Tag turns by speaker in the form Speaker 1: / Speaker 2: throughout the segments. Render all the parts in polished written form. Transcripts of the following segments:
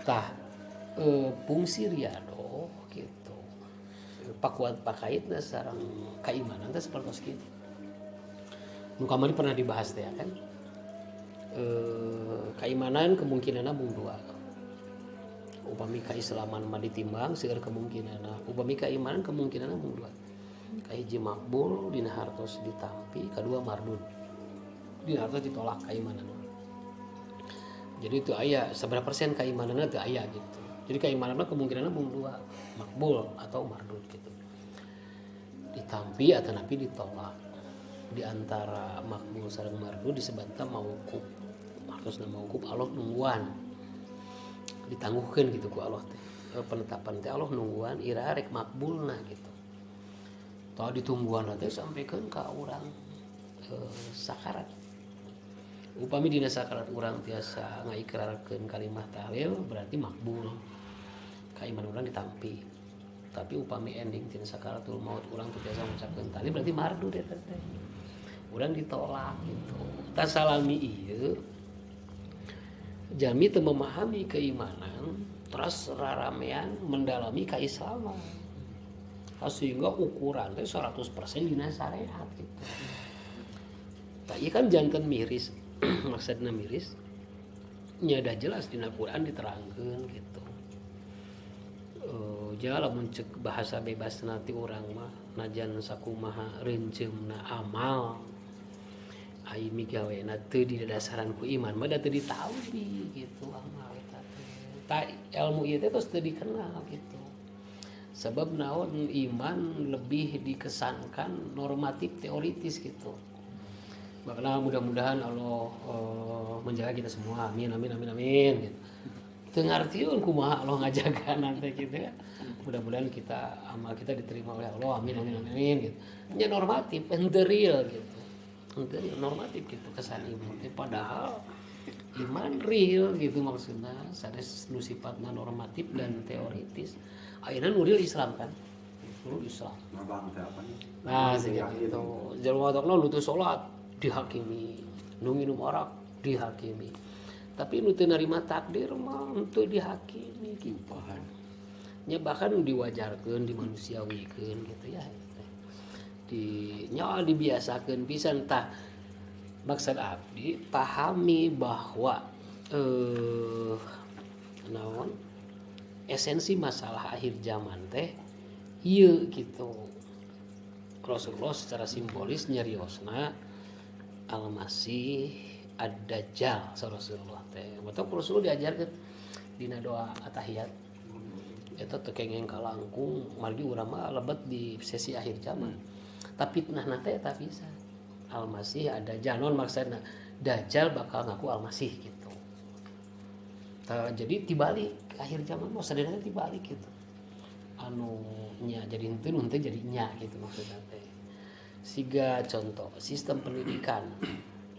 Speaker 1: Tah, fungsi riadoh gitu pakuat pakaitna sareng keimanan teh sapertos kitu. Nu kamari pernah dibahas teh kan, keimanan kemungkinanna mung dua. Upami keislaman mah ditimbang seueur kemungkinanna, upami keimanan kemungkinanna mung dua. Kahiji makbul dina hartos ditampi, kadua mardud dina hartos ditolak keimanan. Jadi itu aya seberapa persen keimananna teu aya gitu. Jadi keimanan mah kemungkinanna mung dua, makbul atau mardud gitu, ditampi atau napi ditolak. Di antara makbul sareng mardud disebutna mauquf. Hartosna mauquf, Allah nungguan, ditangguhkeun gitu ku Allah teh. Penetapan teh Allah nungguan iraha rek makbulna gitu. Tah, ditungguan teh sampaikan ka urang sakarat. Upami dina sakarat urang tiasa ngaikrarkeun kalimah tahlil, berarti makbul, keimanan urang ditampi. Tapi upami ending tina sakaratul maut urang teu tiasa ngucapkeun tahlil, berarti mardud eta teh, urang ditolak gitu. Tah, salami ieu jalmi teu memahami keimanan, terus raramean mendalami keislaman sehingga ukuran teh 100% dina syariat gitu. Tah, ieu kan janten miris. Maksudna miris nya dah jelas dina Quran diterangkeun gitu. Ja lamun cek bahasa bebas nanti urang mah, najan sakumaha reunceumna amal, ai migawena teu didasarkeun ku iman mah da teu ditampi gitu amal eta teh. Tah, ilmu ieu teh tos teu dikenal gitu. Sebab naon? Iman lebih dikesankan normatif teoritis gitu. Makanya mudah-mudahan Allah menjaga kita semua, amin amin amin amin gitu. Teu ngartieun kumaha Allah ngajaga nanti gitu ya. Mudah-mudahan kita amal kita diterima oleh Allah, amin amin amin, amin gitu. Nya normatif, henteu real gitu. Henteu real, normatif gitu kesan iman teh, padahal iman real gitu. Maksudnya sanes nu sifatna normatif dan teoritis. Ayeuna nu real Islam kan, nu Islam.
Speaker 2: Ngabang teh apa nih?
Speaker 1: Nah, sehingga gitu. Jelema tokna nu teu salat dihakimi, nu nginum arak dihakimi. Tapi nu teu narima takdir mah henteu dihakimi gitu. Nya bahkan diwajarkeun, dimanusiawikeun gitu ya. Di nya dibiasakeun pisan. Tah, maksud abdi pahami bahwa naon, esensi masalah akhir zaman teh ieu gitu. Rasulullah secara simbolis nyariosna Al-Masih Ad-Dajjal. Rasulullah teh atau Rasulullah diajarkeun dina doa atahiyat eta teu kengeng kalangkung, margi urang mah lebet di sesi akhir zaman. Tapi fitnah teh eta bisa Al-Masih Ad-Dajjal. Non maksudna Dajjal bakal ngaku Al-Masih gitu. Tah, jadi tibalik akhir zaman mah sadayana tibalik gitu, anu nya jadi henteu, nu henteu jadi nya gitu. Maksudna teh siga contoh sistem pendidikan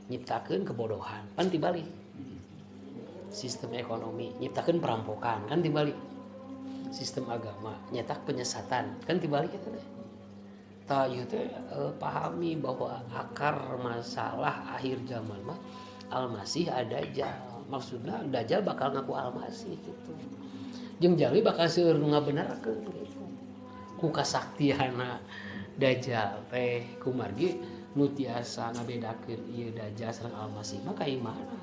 Speaker 1: nyiptakeun kebodohan kan tibalik, sistem ekonomi nyiptakeun perampokan kan tibalik, sistem agama nyetak penyesatan kan tibalik itu teh. Tah, ieu teh pahami bahwa akar masalah akhir zaman mah Al-Masih Ad-Dajjal. Maksudna Dajjal bakal ngaku Al-Masih gitu, jeung jalmi bakal seueur nu ngabenerkeun gitu ku kasaktiana Dajjal teh, kumargi nu tiasa ngabedakeun ieu Dajjal sareng Al-Masih mah kaimanan,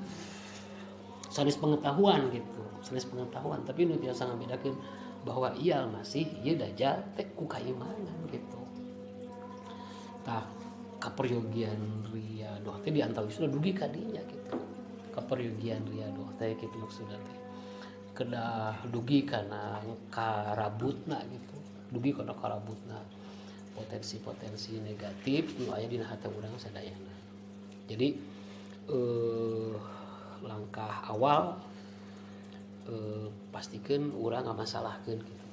Speaker 1: sanes pengetahuan gitu, sanes pengetahuan, tapi nu tiasa ngabedakeun bahwa ieu Al-Masih, ieu Dajjal teh ku kaimanan gitu. Tah, kaperyogian riadoh teh diantawisna dugi ka dinya gitu. Kaperyogian riadoh teh gitu, maksudna teh kedah dugi kana karabutna gitu, dugi kana karabutna potensi-potensi negatif nu aya dina hate urang sadayana. Jadi langkah awal, pastikan urang ngamasalahkeun gitu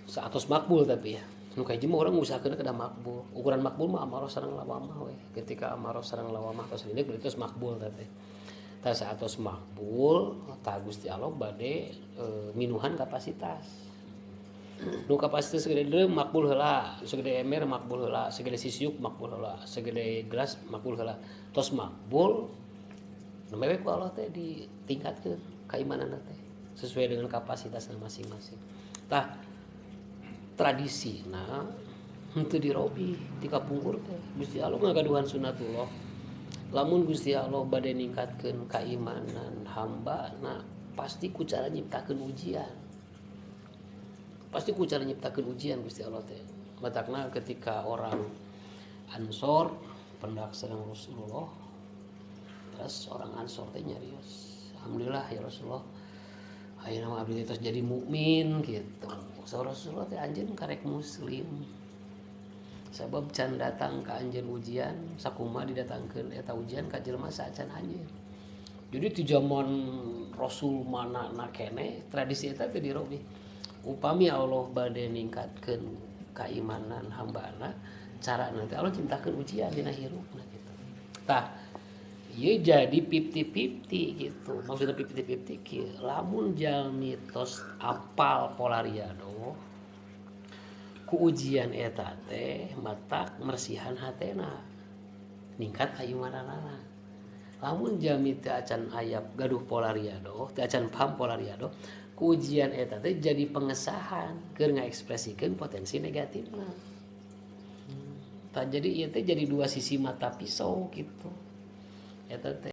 Speaker 1: saatos makbul. Tapi ya nu kahiji mah urang ngusahakeun kedah makbul. Ukuran makbul mah amaroh sareng lawamah we. Ketika amaroh sareng lawamah tos ini, berarti tos makbul. Teh, tah, saatos makbul tah, Gusti Allah bade minuhan kapasitas. Nu kapasitas segede drum makbul heula, segede ember makbul heula, segede sisiuk makbul heula, segede gelas makbul heula. Tos makbul, nembe ku Allah teh ditingkatkeun. Keimanan teh sesuai dengan kapasitasna masing-masing. Tah, tradisi nah henteu dirobi ti kapungkur teh. Gusti Allah ngagaduhan sunatullah. Lamun Gusti Allah bade ningkatkeun keimanan hamba, nah pasti ku cara nyiptakeun ujian. Pasti ku cara nyiptakeun ujian Gusti Allah teh. Matakna ketika orang Ansor pendak sareng Rasulullah, terus orang Ansor teh nyarios, "Alhamdulillah ya Rasulullah, ayeuna mah abdi teh tos jadi mukmin," gitu. So Rasulullah teh, "Anjeun karek muslim. Sabab can datang ka anjeun ujian sakumaha didatangkeun eta ujian ka jelema saacan anjeun." Jadi di zaman Rasul mana na keneh tradisi eta teh dirobi. Upami Allah bade ningkatkeun keimanan hambana, cara nanti Allah ciptakeun ujian dina hirupna gitu. Tah, ieu jadi 50-50 gitu. Maksudnya 50-50 kieu, lamun jalmi tos apal pola riadoh, ku ujian eta teh matak mersihan hatena, ningkat kaimananana. Lamun jalmi teu acan aya gaduh pola riadoh, teu acan paham pola riadoh, ku ujian eta teh jadi pengesahan keur ngaekspresikeun potensi negatifna. Tah, jadi ieu teh jadi dua sisi mata pisau gitu. Eta teh.